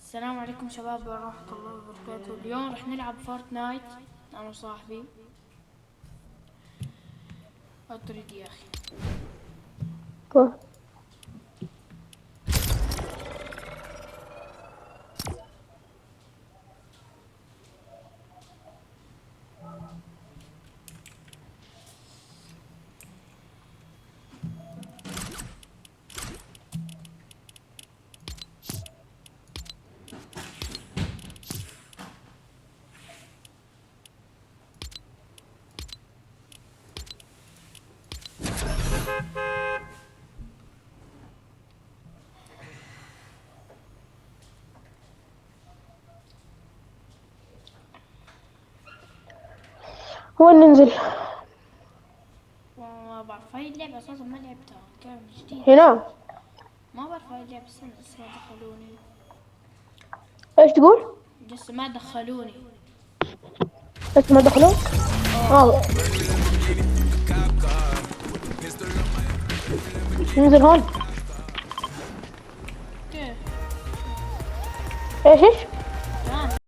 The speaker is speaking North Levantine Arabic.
السلام عليكم شباب ورحمة الله وبركاته. اليوم رح نلعب فورتنايت انا وصاحبي. اطرد يا اخي. وين ننزل؟ ما بعرف هاي اللعبة اساسا، ما لعبتها، كان جديد. هنا. ما بعرف هاي اللعبة، استنى، لسه ما دخلوني. ايش تقول؟ لسه ما دخلوني. لسه ما دخلوا؟ اه، ننزل هون. كيف؟ ايش ايش؟